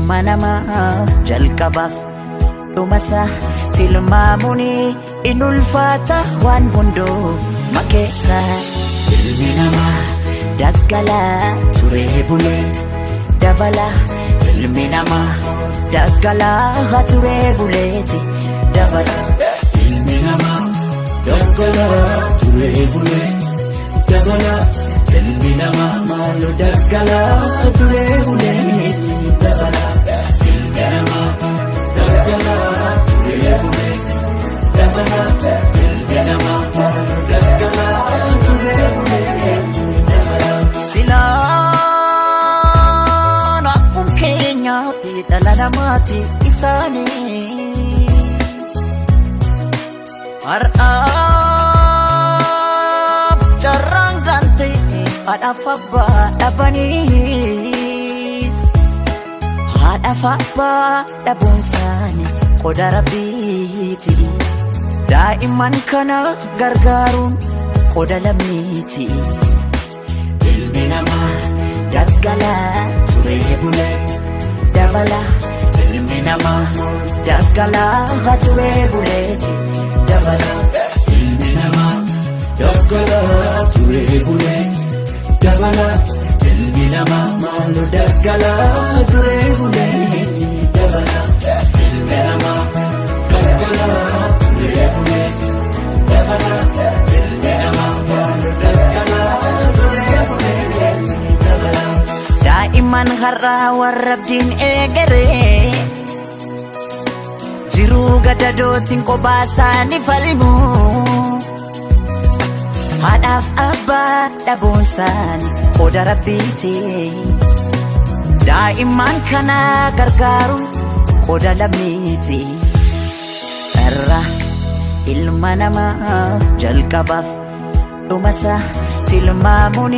Ilma namaa jalqabaaf dhumasa tilmaamuun in ulfaata waan hunduma keessa. Ilmi namaa daggalaa turee bulee dabala. Ilmi namaa daggalaa turee buleeti dabala. Ilmi namaa daggalaa turee bulee dabala. Ilmi namaa maaloo daggalaa turee buleeti dabala. Ilmi namaa daggalaa turee bulee dabala. Ilmi namaa maaloo daggalaa turee buleeti dabala. Silaan akkuma keenyaatti dhala namaati isaanis. Har'aaf carraan kan ta'e haadhaaf abbaa dhabaniis. Haadhaaf abbaa dhabuun isaanii qoda rabbiiti. Daa'imman kana gargaaruun qoda lammiiti. Ilmi namaa daggalaa turee bulee dabala. Ilmi namaa daggalaa turee buleeti dabala. Ilmi namaa daggalaa turee bulee dabala. Ilmi namaa maaloo daggalaa turee buleeti dabala. Ilmi namaa daggalaa turee bulee dabala. Ilmi namaa maaloo daggalaa turee buleeti dabala. Daa'imman har'aa warra abdiin eegaree jiruu gadadootiin kophaa isaanii falmu. Haadhaaf abbaa dhabuun isaanii qoda rabbiiti. Daa'imman kana gargaaruun qoda lammiiti. Irra ilma namaa jalqabaaf dhumasa tilmaamuun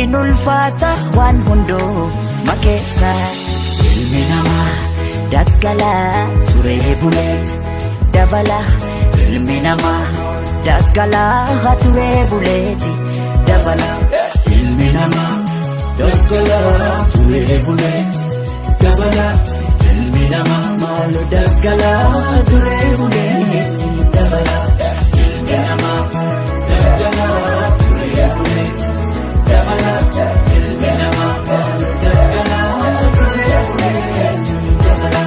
in ulfaata waan hunduma keessa. Ilmi namaa daggalaa turee bulee dabala. Ilmi namaa daggalaa turee buleeti dabala. Ilmi namaa daggalaa turee bulee dabala. Ilmi namaa maaloo daggalaa turee buleeti dabala. Ilmi namaa daggalaa turee bulee dabala. Ilmi namaa maaloo daggalaa turee buleeti dabala.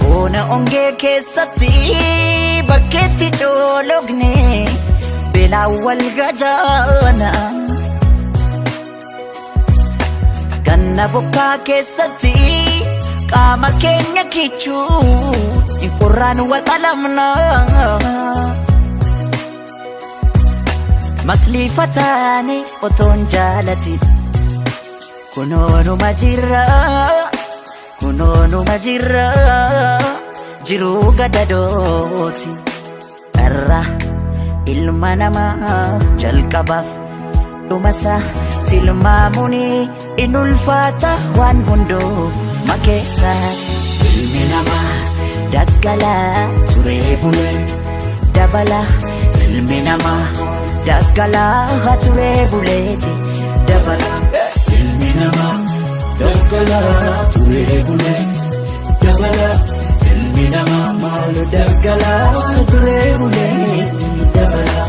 Bona ongee keessatti bakkeetti coologne beelaan wal gajaana. Ganna bokkaa keessatti qaama keenya kichuu qorraan waxalamna. Masliifa taane otoon jaalati kunoonuma jirra kunoonuma jirra jiruu gadadooti. Irra ilma namaa jalqabaaf dhumasa tilmaamuun in ulfaata waan hunduma keessa. Ilmi namaa daggalaa turee bulee dabala. Ilmi namaa daggalaa turee buleeti dabala. Ilmi namaa daggalaa turee bulee dabala. Ilmi namaa maaloo daggalaa turee buleeti dabala.